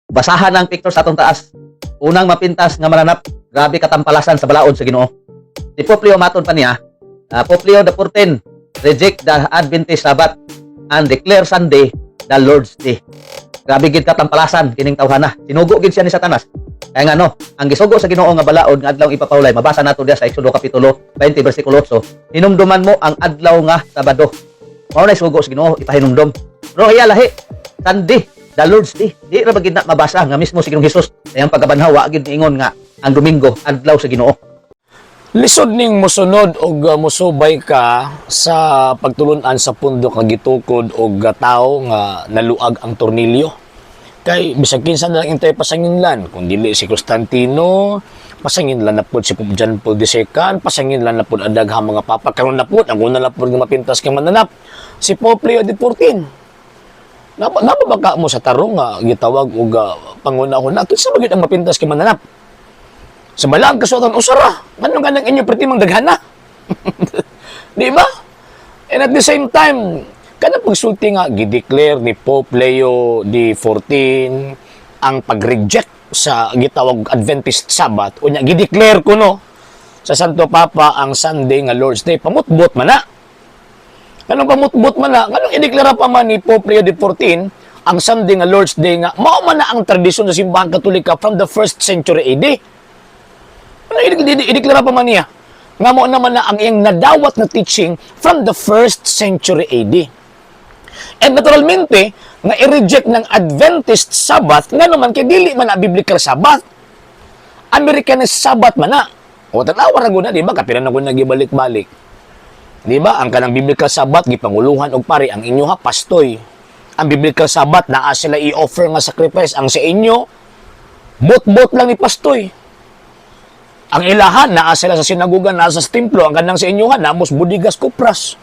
Basahan ang picture sa atong taas. Unang mapintas nga mananap, grabe katampalasan sa balaod sa Ginoo. Si Pope Leo, matod pa niya, Pope Leo the 14 reject the Adventist Sabbath and declare Sunday the Lord's Day. Grabe gid katampalasan kining tawhana. Sinugo gid siya ni Satanas. Kaya nga no, ang gisugo sa Ginoo nga balaod nga adlaw ipapahulay, mabasa nato diya sa Exodo kapitulo 20 bersikulo 8. Hinumduman mo ang adlaw nga Sabado. Mao na sugo sa Ginoo ipahinumdom. Pero iya lahi, Sunday, the Lord's Day. Di ra ba gid na mabasa nga mismo si Ginoong Hesus sa pagkabanhaw wa gid niingon nga ang Domingo adlaw sa Ginoo? Lisod ning mosunod og mosubay ka sa pagtulunan sa pundok nga gitukod og tawo nga naluag ang tornilyo. Kay bisag kinsa na lang intay pasanginlan, kung dili si Constantino, pasanginlan na pud si Pope John Paul II, pasanginlan na pud ang daghang mga papa. Karon na pud ang una na pud nga mapintas kang mananap, si Pope Leo XIV. Napa ba ka mo sa tarong nga gitawag og panguna-una? Kinsa ba gyud ang mapintas kay mananap? Sa balaang kasuatan, usara. Ano nga nang inyo perti mang daghana? Di ba? And at the same time, kanang pagsulti nga, gideclare ni Pope Leo XIV ang pag-reject sa gitawag Adventist Sabbath. Unya, gideclare ko no sa Santo Papa ang Sunday nga Lord's Day. Pamutbot man na. Kanang pamutbot man na, kanang ideklara pa man ni Pope Leo XIV ang Sunday nga Lord's Day nga mao man na ang tradisyon sa Simbahang Katolika from the first century AD. Ano ideklara pa man niya? Nga mo naman na ang iyang nadawat na teaching from the first century AD. And naturalmente, nga i-reject ng Adventist Sabbath, nga naman kay dili man na biblical Sabbath. Americanist Sabbath man na. O tanawa ra gud na, di ba? Kapila na gud nagibalik-balik. Di ba? Ang kanang biblical Sabbath gipanguluhan og pari, ang inyo ha pastoy. Ang biblical Sabbath naa sila i-offer nga sacrifice, ang sa inyo bot-bot lang ni pastoy. Ang ilahan, naa sila sa sinagugan, naa sa templo. Ang kanang sa inyo ha, namos budigas kupras.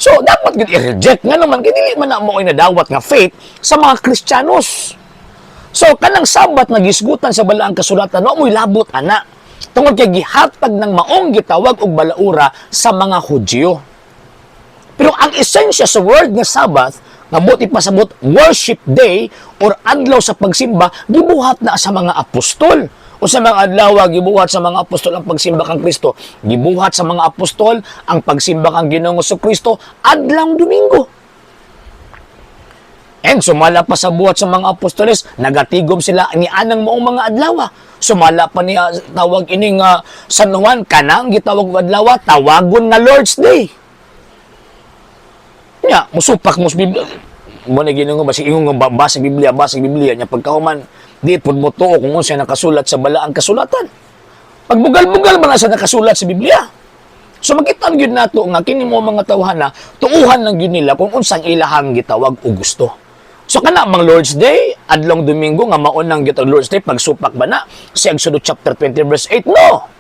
So, dapat gid i-reject. Nga naman, kay dili man na mo nadawat nga faith sa mga Kristiyanos. So, kanang Sabat nga gisgutan sa balaang kasulatan, wa mo'y labot ana. Tungod kay gihatag ng maong gitawag og balaura sa mga Hudyo. Pero ang esensya sa word nga Sabbath, nga buot ipasabot worship day or adlaw sa pagsimba, gibuhat na sa mga apostol. O sa mga adlaw gibuhat sa mga apostol ang pagsimba kang Kristo? Gibuhat sa mga apostol ang pagsimba kang Ginoong Kristo adlawng Domingo. And sumala pa sa buhat sa mga apostoles, nagatigom sila ni anang maong mga adlaw. Sumala pa niya tawag ining San Juan kanang gitawag og adlaw, tawagon nga Lord's Day. Nya, musupak mo sa Biblia. Mo na Ginoo basig ingon nga basa Biblia, basa Biblia nya pagkahuman di pud mo tuo kung unsa nakasulat sa balaang kasulatan. Pagbugal-bugal man na sa nakasulat sa Biblia. So makita gyud nato nga kini mo mga tawhana, tuuhan lang gyud nila kung unsang ilahang gitawag o gusto. So kana mang Lord's Day, adlong Domingo nga mao nang gitawag Lord's Day, pagsupak ba na sa Exodus chapter 20 verse 8? No.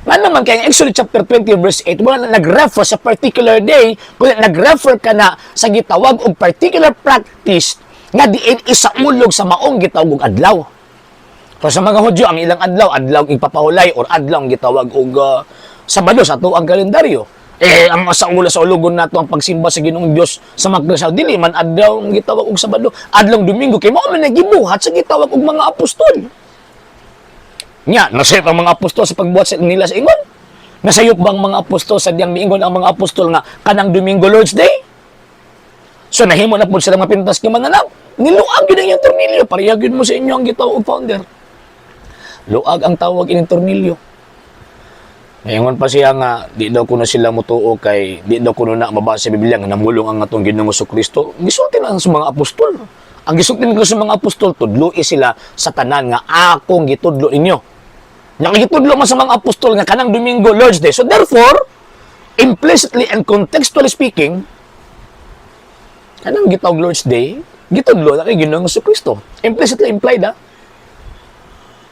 Nga naman kay ang Exodus chapter 20 verse 8 wala na nag-refer sa particular day, kundi nag-refer ka na sa gitawag og particular practice nga diin isaulog sa maong gitawag og adlaw. Pero sa mga Hudyo, ang ilang adlaw, adlaw ipapahulay or adlaw ang gitawag og Sabado sa atuang kalendaryo. Eh, ang sa ula sa ulugon nato ang pagsimba sa Ginoong Dios sa mga Kristiyan, dili man adlaw ang gitawag og Sabado, adlong Domingo kay mao man nagibuhat sa gitawag og mga apostol. Nya, nasayop ang mga apostol sa pagbuhat sa nila sa ingon? Nasayop bang mga apostol sa diyang miingon ang mga apostol nga kanang Domingo Lord's Day? So nahimo na pud sila mapintas nga mananap. Niluag yun ang iyong tornilyo. Pareha gyud mo sa inyo ang gitawag og founder. Luag ang tawag ining tornilyo. Ngayon pa siya nga di daw kuno sila mutuo kay di daw kuno na mabasa sa Biblia nga namulong ang atong Ginoong Kristo. Gisulti na sa mga apostol. Ang gisulti nila sa mga apostol, tudloi sila sa tanan nga akong gitudlo ninyo. Nakigitudlo man sa mga apostol nga kanang Domingo Lord's Day. So therefore, implicitly and contextually speaking, kanang gitawag Lord's Day, gitudlo na kay Ginoong Kristo. Implicitly implied ah.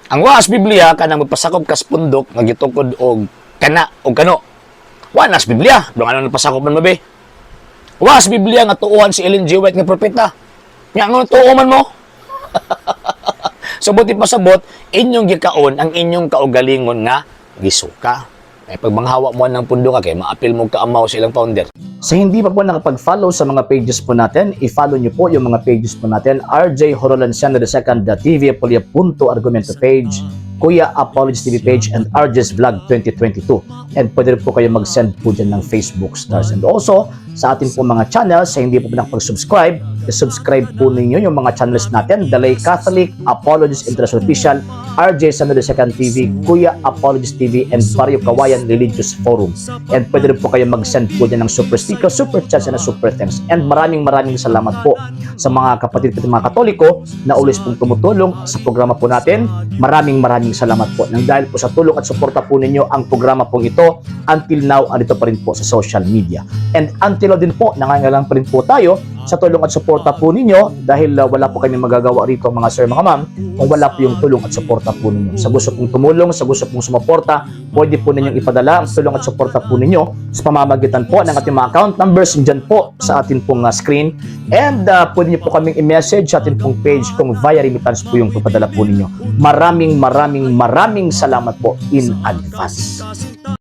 Ang waas Biblia kanang magpasakop kas pundok nga gitukod og kana og kano. Wa nas Biblia, do ano nagpasakop man mabe. Waas Biblia nga tuohan si Ellen G. White nga propeta. Nya nga tuo man mo. So buti pasabot, inyong gikaon ang inyong kaugalingon nga gisuka. Ay pag manghawa mo ng pundo ka kay maapil mo kaamaw sa ilang founder. Sa hindi pa po nakapag-follow sa mga pages po natin, i-follow nyo po yung mga pages po natin. RJ Horolanciano II, the TV Apolia Punto Argumento page, Kuya Apologies TV page, and RJ's Vlog 2022. And pwede rin po kayo mag-send po dyan ng Facebook stars. And also, sa atin po mga channels, sa hindi po nakapag-subscribe, i-subscribe po ninyo yung mga channels natin: The Lay Catholic, Apologies International Official, RJ Samuel II TV, Kuya Apologies TV, and Barrio Kawayan Religious Forum. And pwede rin po kayo mag-send po dyan ng super sticker, super chats, and super thanks. And maraming maraming salamat po sa mga kapatid po mga Katoliko na always pong tumutulong sa programa po natin. Maraming maraming salamat po. Nang dahil po sa tulong at suporta po ninyo, ang programa pong ito until now andito pa rin po sa social media. And until now din po, nangangailangan pa rin po tayo sa tulong at suporta po ninyo dahil wala po kami magagawa rito, mga sir, mga ma'am, kung wala po yung tulong at suporta po ninyo. Sa gusto pong tumulong, sa gusto pong sumuporta, pwede po ninyong ipadala ang tulong at suporta po ninyo sa pamamagitan po ng ating mga account numbers dyan po sa atin pong screen. And pwede niyo po kaming i-message sa atin pong page kung via remittance po yung papadala po ninyo. Maraming maraming maraming salamat po in advance.